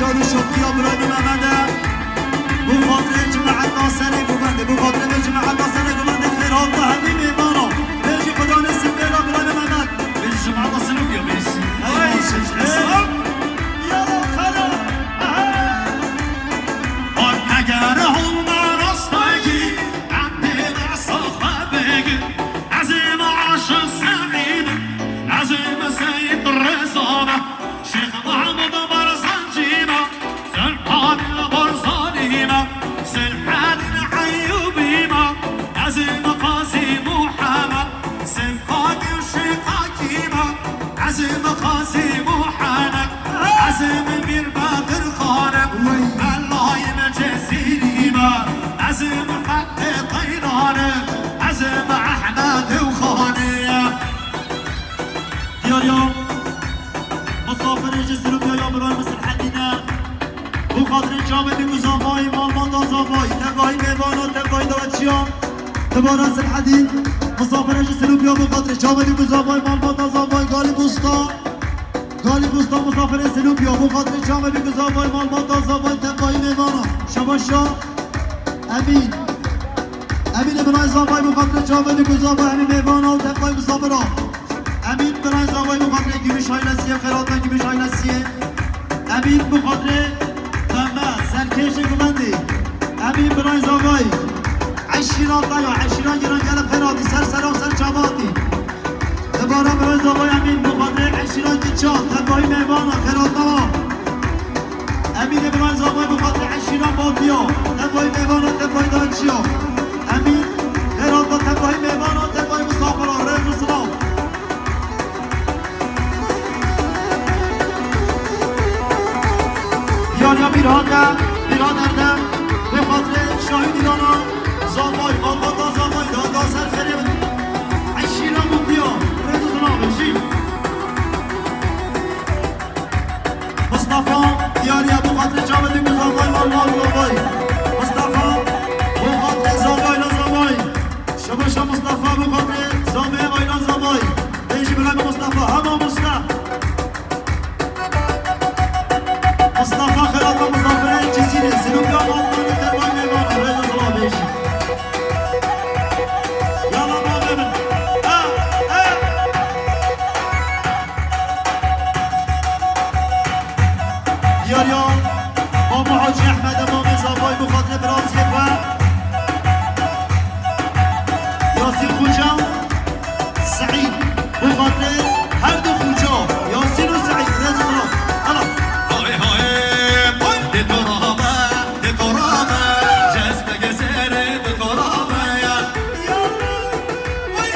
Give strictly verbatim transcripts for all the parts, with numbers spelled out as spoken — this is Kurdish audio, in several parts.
Yar û şokiya birayê Mehmed e. Bo xatirê cemaeta serê guvendê, bo xatirê vê cemaeta serê guvendê xêr hate hemî mêvana. Bêjî Xuda nêsîb bêra birayê Mehmed. Bêjî cemaeta Sinopya bêjî. Ay, Ay, Şeş Eslam. Yala xera. Aha. Bak eger hûn rastayî, em dê desta xwe bêgin. Ez ê me Aşiq Seîd, ez ê me Seyîd Reza be. Şêx Mehmûd Barzanî me, Sultanê Barzanî me, Selahedîn Eyûbî me, ez ê me Qazî Muhammed, Sevkakî û Şêxakî me, ez ê me Qazî Muhammed, ez ê me Mîr Bedirxan e, Melayê me Cezîrî me, ez ê me Heqê Qeyran e, ez ê me Ehmed Ewxanê. Diyar ya. Misafirê ji Silûpya ya birayê min Silhedîn e. Bo xatirê çavê dî ku zavayî, malbata zavayî, tevahî mêvana, tevahî daweçiya. Dibara Silhedîn, misafirê ji Silûpya bo xatirê çavê dî ku zavayî, malbata zavayî, galî bosta. Galî bosta misafirê Silûpya, bo xatirê çavê dî ku zavayî, malbata zavayî, tevahî mêvana. Şabaşa. Emîn. Emînê birayê zavayî bo xatirê çavê dî ku zavayî, hemî mêvana û tevahî misafira. Emîn birayê zavayî bo xatirê Gümüş ailesiyê, xêrata Gümüş ailesiyê. Emîn bo xatirê Pembe, serkêşê guvendê. Emîn birayê zavayî. Eşîra te ya, eşîra giran gelek xêr hatî, ser sera û ser çava hatî. Dibara birayê zavayî Emîn bo xatirê eşîra Giça, tevahî mêvana, xêrata wa. Emînê birayê zavayî bo xatirê eşîra Batiya, tevahî mêvana, tevahî daweçiya. Emîn, xêrata tevahî mêvana, tevahî misafira, rêz û silav. Diyar ya bîr hate, bîr hate de, bo xatirê şahîdî dana, zavayî, malbata zavayî, da, da ser xêrê bin. Eşîra Batiya, rêz û silav, jî. Mustafa, diyar ya bo xatirê çavê dî ku zavayî, mal, mal, zavayî. Mustafa, bo xatirê zavayî, la zavayî. Şabaşa Mustafa, bo xatirê zavayî, la zavayî. Bêjî birayê Mustafa, hema Musta. Mustafa xêrata misafirê Cizîrê, Silûpya, malbata, tevahî mêvana, rêz û silav bêjî. Yala bavê min. Ha, ha. Diyar ya, Baba Hacî Ehmed e, Mamê Zavayî bo xatirê biraziyê xwe. Yasîn Xoca, Seîd, bo xatirê her du Xoca, Yasîn û Seîd, rêz û silav. Hala. Hay hay, hay, di to rabe, di to rabe, cezbe gezerê di to rabe ya. Ya, hay.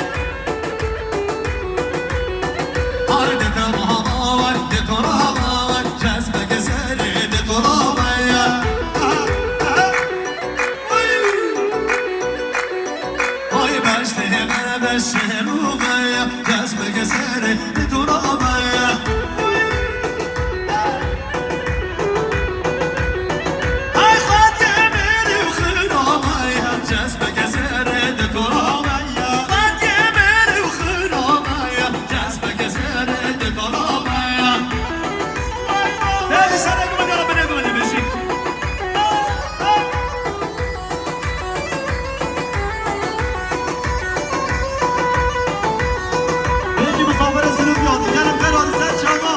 Peki misafirê Silûpya, gelin xêr hatî ser çava.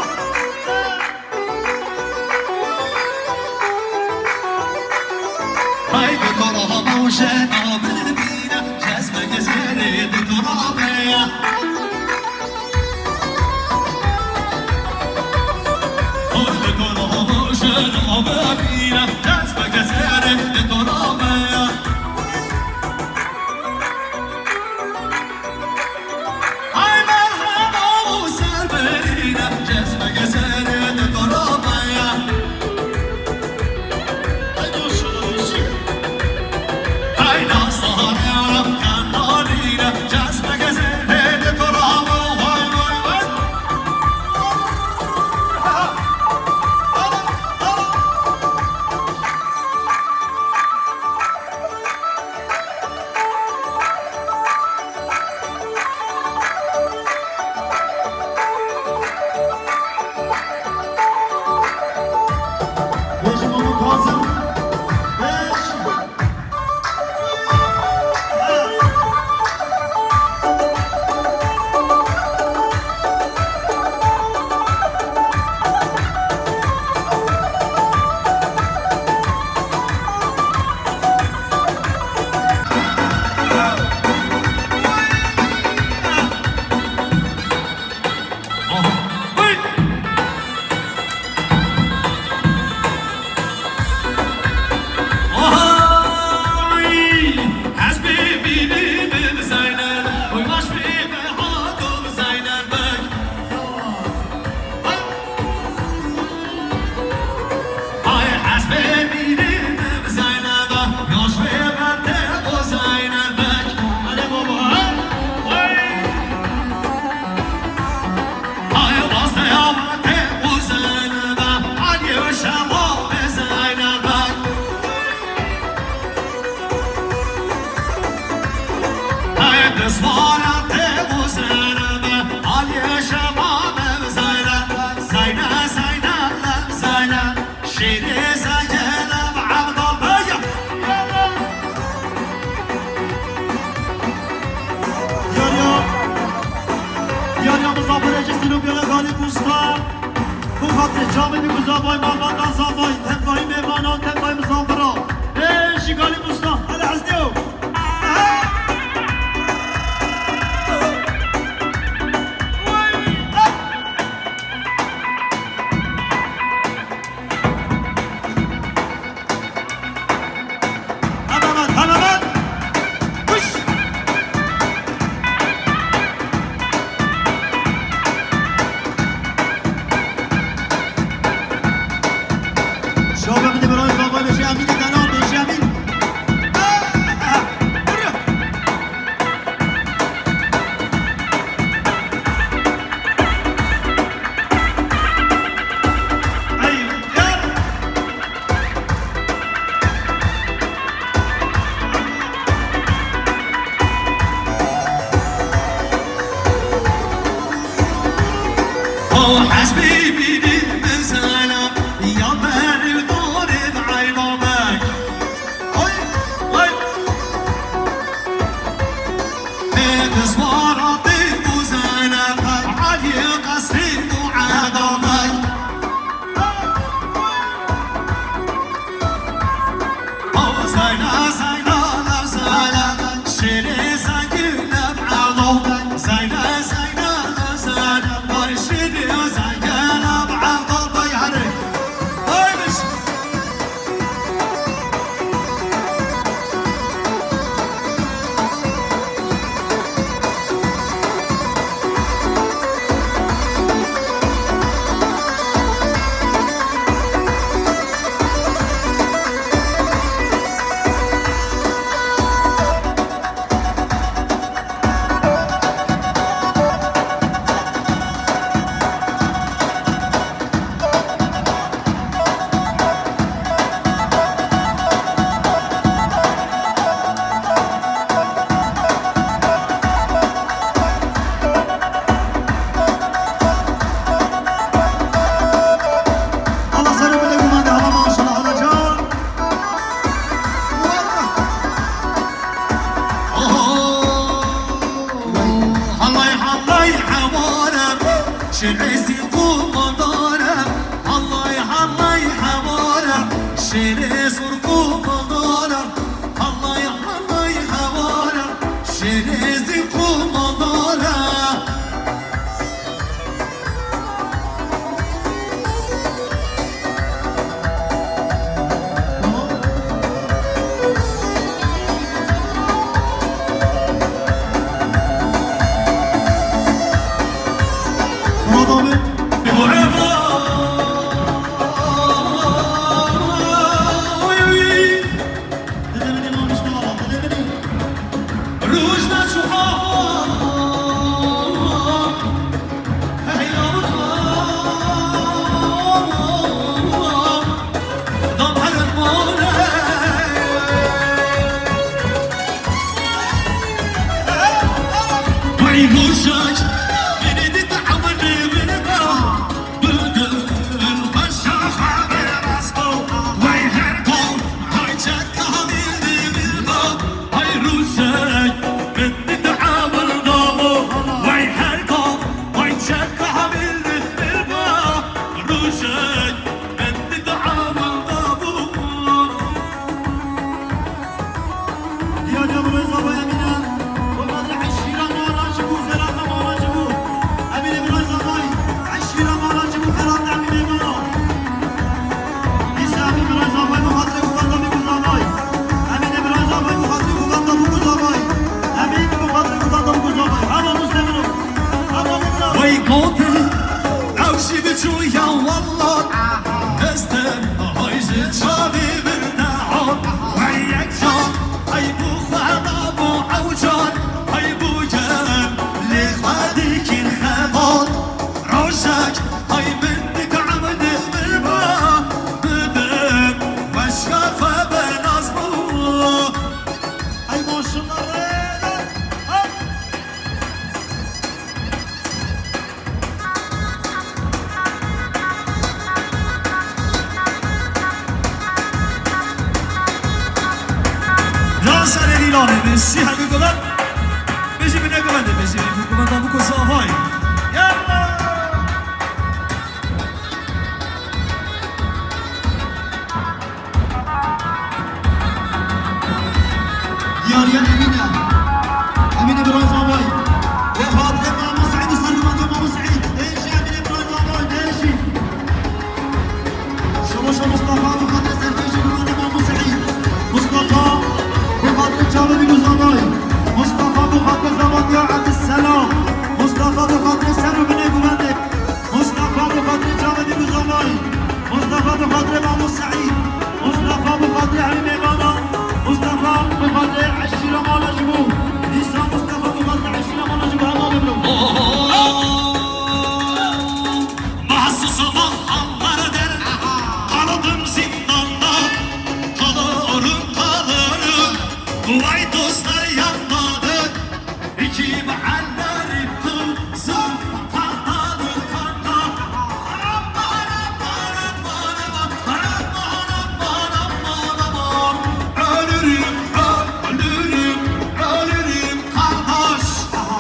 Hay bi to rabe û jena bilbîne, cezbe gezerê bi to rabe ya. Hay bi to rabe û jena bilbîne, cezbe gezerê bi to rabe ya. Ay merhaba û serberîne, cezbe gezerê di to rabe ya. Ay dostum, ay nasare ya, kanalîne, cezbe gezerê di to rabe, vay, vay, vay. Zayna, zayna, lem zayna, şêrê zayna, lem Evdal Bey. Diyar ya. Diyar ya, mizafirê ji Sinopê re Galip Usta. Bo xatirê çavê bî ku zavay malbatan zavay, tevayî mêvanan, tevayî mizafiran. Ê, ji Galip Usta, hele ez diyo. Hemen, hemen. Kuş. Şobe min de Îbrahîm Baba beşe, Emînê Delal beşe, Emîn. Ah, ah, ah. Allah seni bu da güvende, Allah maşallah, Allah can. Hallay, hallay, hewara, şerê zî qumandara. Hallay, hallay, hewara, şerê zor qumandara. Hallay, hallay, hewara, şerê zî qumandara. Diyar ya Birayz Ava Emîne, wekadre eşîra mala ji bo, xelata mala ji bo. Emîne Birayz Avay, eşîra mala ji bo, xelata Emîne mala. Dîsa Emîn Birayz Avay, wekadre wekadre bi Kuzavay. Emîne Birayz Avay, wekadre wekadre bi Kuzavay. Emîne wekadre wekadre bi Kuzavay. Hava mustemiro. Hava mustemiro. Wey gotin, ew jî biçû ya wallah. Destin, hay ji çavê min nehat. Wey yek car, hey bû xwe da bû ew car. Hey bû gel, lê xwe dikir xebat. Rojek, hey min dikevin min ba. Bidim, weşka xwe benaz bû. Hey maşallah re, hey. Bêjî hemî guvan. Bêjî binê guvan de, bêjî binê guvan de, biko zavay. Ya! Diyariye Emine. Emine biraz havay. Ve Fatih Mahmut Sa'id, Sarı Mahmut Sa'id. Değişi Emine biraz havay, değişi. Şamaşa Mustafa, bi xatirê serkêşî bi xatirê Mamu Seîd. Mustafa, bi xatirê çavê Bîguzavay. Mustafa, bi xatirê Zamandiya Ebdisselam. Mustafa, bi xatirê ser û binê guvendê. Mustafa, bi xatirê çavê Bîguzavay. Mustafa, bi xatirê Mamu Seîd. Mustafa, bi xatirê hemî mêvana. Mustafa, bi xatirê eşîra mala ji bo. Dîsa Mustafa, bi xatirê eşîra mala ji bo hema bibro. Mahsus ama halları der, kaldım zindanda, kalırım, kalırım. Vay dostlar yanmadı, iki elleri kızım, kantalı kanta. Ölürüm, ölürüm, ölürüm. Kardeş,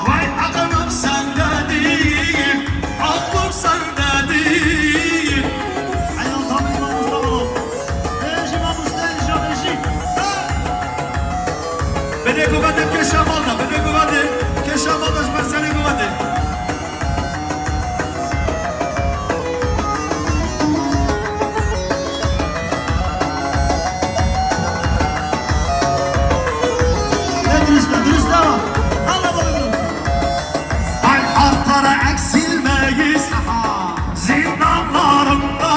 vay aklım sende değil, aklım sende değil. Hayal tabii Mamusta oğlum. Eşi Mamusta, eşi, eşi. Beni kuvvete keşamalda, beni kuvvete keşamalda, ben seni kuvvete. Ne dürüst, dürüst ama. Allah bana bunu. Ay artlara eksilmeyiz zindanlarında.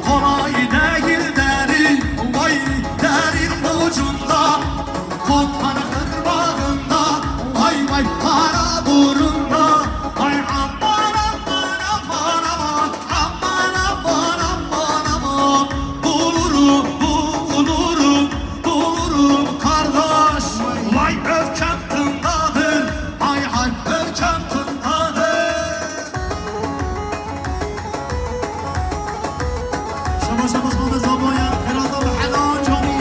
Kolay değil derin, vay derin ucunda. Kopan ırmağında, vay vay kara burunda. Ay aman aman aman aman, aman aman aman aman. Bulurum, bulurum, bulurum kardeş. Vay öfkem tındadır, ay ay öfkem tındadır. Şaba şaba Osman Mezabaya, Ferhat abi, Hela Camî.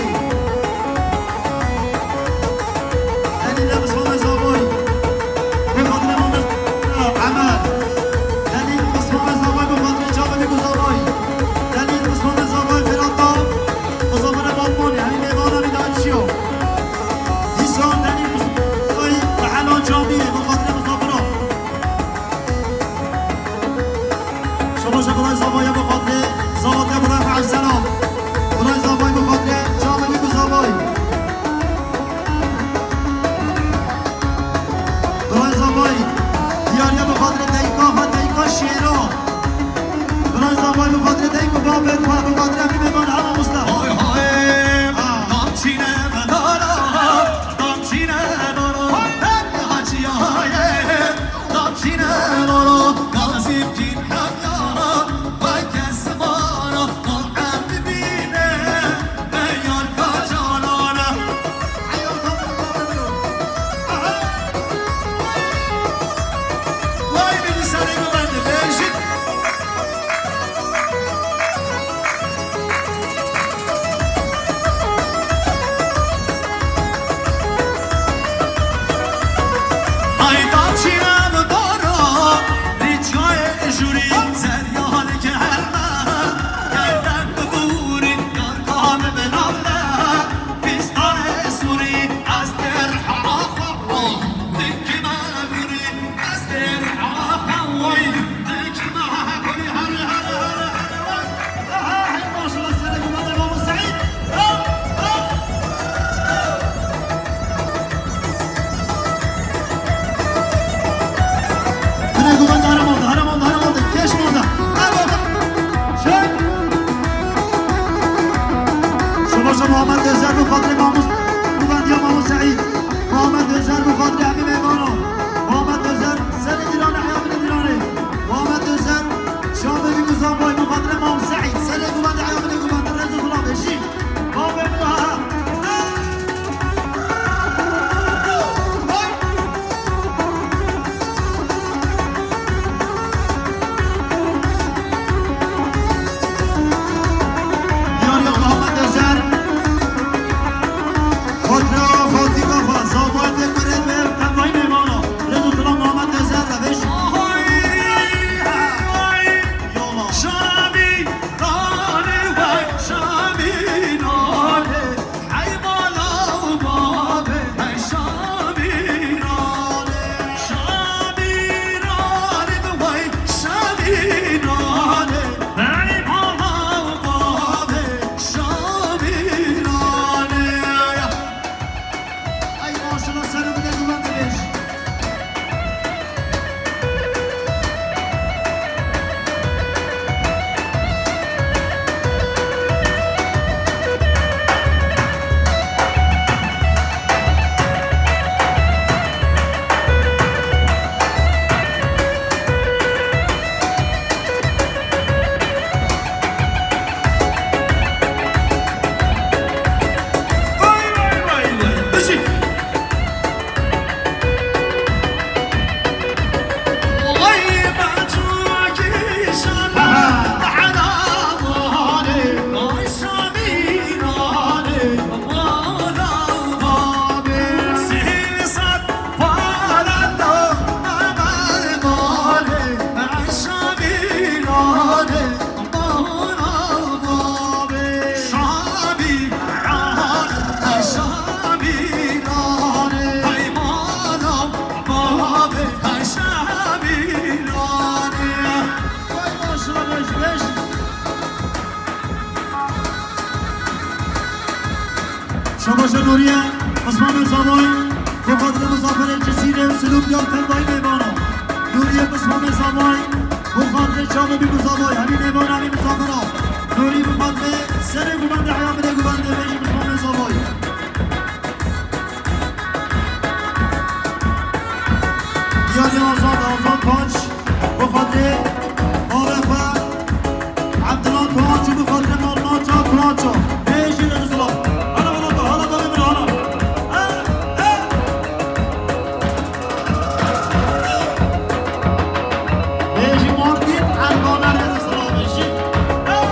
Delîl Osman Mezabay. Bi xatirê Mamoste Emer. Delîl Osman Mezabay, bi xatirê Camî Guzabay. Delîl Osman Mezabay, Ferhat abi. Muzaffer Batmanî, hemî mêvana vî daçiyo. Dîsan Delîl Osman Mezabay, bi Hela Camî, bi xatirê Muzaffer abi. Şabaşa Birayê Zavayê bi xatirê Zavatiya Birayê Xwe Evselam. Birayê Zavayê bi xatirê Camilî bi Zavayê. Birayê Zavayê diyariye bi xatirê dayika xwe, dayika şêra. Birayê Zavayê bi xatirê dayik û babê xwe, bi xatirê hemî mêvan hema Mustafa. Hay hay, ah, damçîne bedara, damçîne bedara, hey, haçiya ye. Şabaşa Nuriye, Osman Zavay, bu xatirê misafirê Cizîrê û Silûk ya tevayî mêvana. Nuriye, Osman Zavay, bu xatirê çavê bî Zavay, hemî mêvana, hemî misafira. Nurî bu xatirê serê guvendê, heya bide guvendê, vêjî Osman Zavay. Diyarê Azad, Azad Koç, bi xatirê bavê xwe, Ebdullah Koç û bi xatirê malbata Koço. Bêjî Rêzî Silav. Hala wela, hala bavê min, hala. Eh, eh. Bêjî Mardin, Erdogan Rêzî Silav, bêjî. Eh.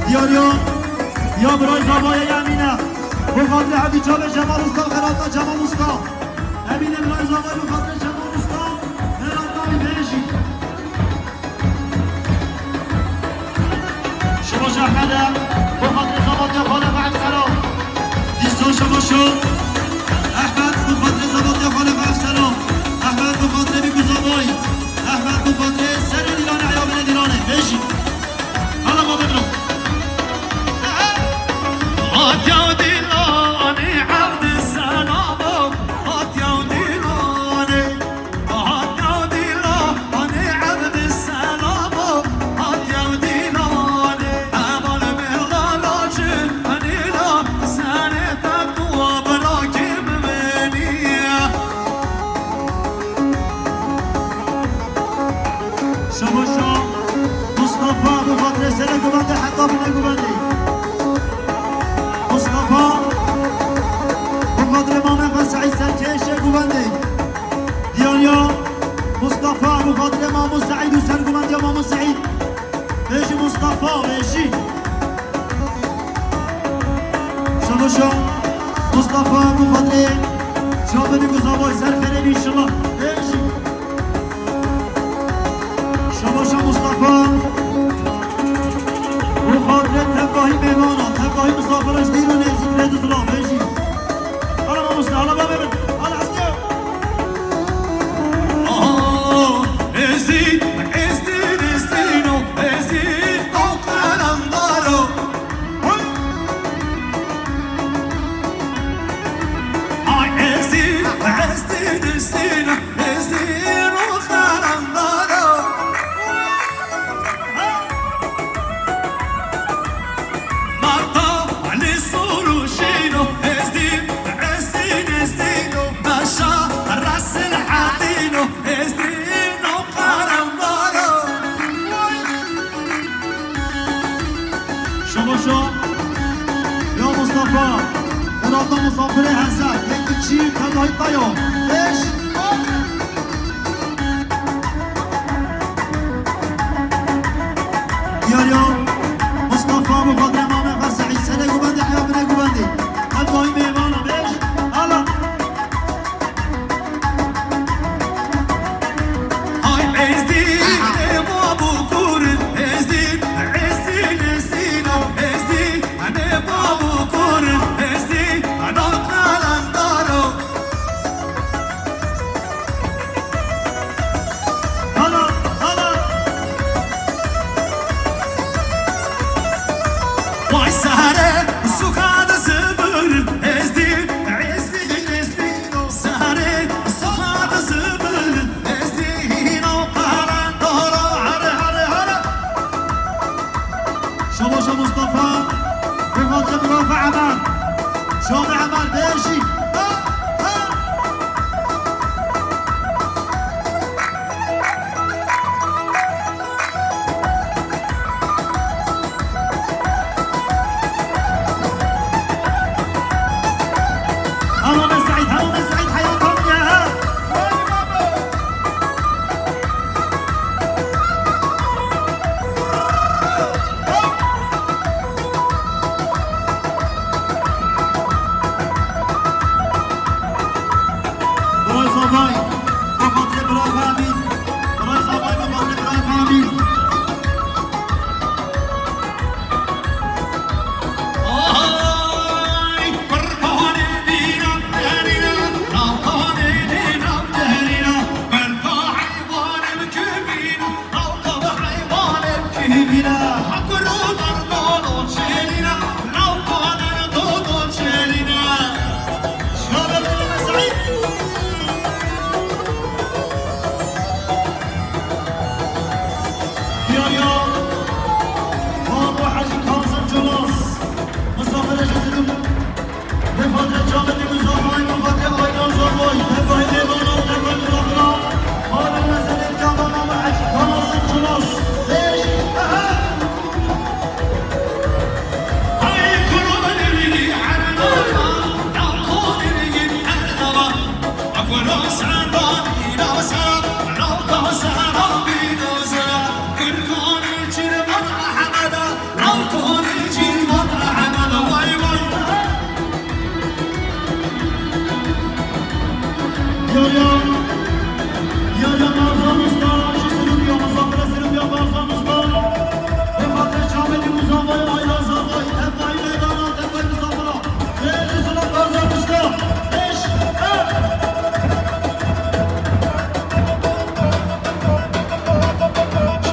Diyariya, ya birayê Zavayê Emîne. Bo xatirê hevdî çavê Cemal Usta, xerata Cemal Usta. Emîne birayê Zavayê bo xatirê Cemal Usta. Xerata wî bêjî. Şabaş Ehmed e, bo xatirê Zavatiya Xalef Efsero. Dîsa şabaş o. Ehmed, bo xatirê Zavatiya Xalef Efsero. Ehmed, bo xatirê Bîku Zavayî. Ehmed, bo xatirê serê Dîlanê, eyabinê Dîlanê. Bêjî. Hala bavê min. Hatiya Dîlanê, Evdî Selamo. Hatiya Dîlanê. Hatiya Dîlanê, Evdî Selamo, hatiya Dîlanê. Heval Mihla Lacin, Nîla, serê te tu birakî min bênî. Şabaşa Mustafa, bo xatirê serê guvendê heta binê guvendê. Mustafa, bo xatirê mamê xwe Seîd Serkêşê guvendê. Diyariya Mustafa, bo xatirê Mamo Seîd û serguvendiya Mamo Seîd. Bêjî Mustafa, bêjî. Şabaşa Mustafa, bo xatirê çavê Bîku Zavayî, ser xêrê bî înşallah. Bêjî. Şabaşa Mustafa. Bo xatirê tevahî mêvana, tevahî misafira ji dîr û nêzîk Rêzî Silav, bêjî. Hala mamoste, hala bavê min, hala hestê. Oh, Êzdî, Êzdî, Êzdîno, Êzdîno qelemdaro. Ay Êzdî, Êzdî, Êzdîno, Êzdîno qelemdaro. Marta, Alî Suruşîno, Êzdî, Êzdî, Êzdîno, Beşa, Resil Hedîno, Êzdîno qelemdaro. Şabaşa ya Mustafa, xerata misafirê hesed, yek çî tevahî tayo. Beş. Diyariya Mustafa, bo xatirê mamê xwe Seîd, serê guvendê, heya binê guvendê. Ev dayî mêvana bêj. Hala. Ay Êzdî, ê ma bû kurin, Êzdî, Êzdî, Êzdîna, Êzdî, ê ma bû kurin, Êzdî, ana qelemdaro. Hala, hala. Vay sehre, suka de zibir, Êzdî, Êzdî, Êzdî, sehre, suka de zibir, Êzdî, hîna qelemdaro, hare, hare, hare. Şabaşa Mustafa, bi xatirê Mustafa Emer. Şabe Emer, bêjî. Ha, ha. Halo me Seîd, halo me Seîd, hey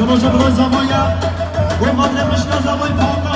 Roja bi roza maya, we madre mişka zavay fata.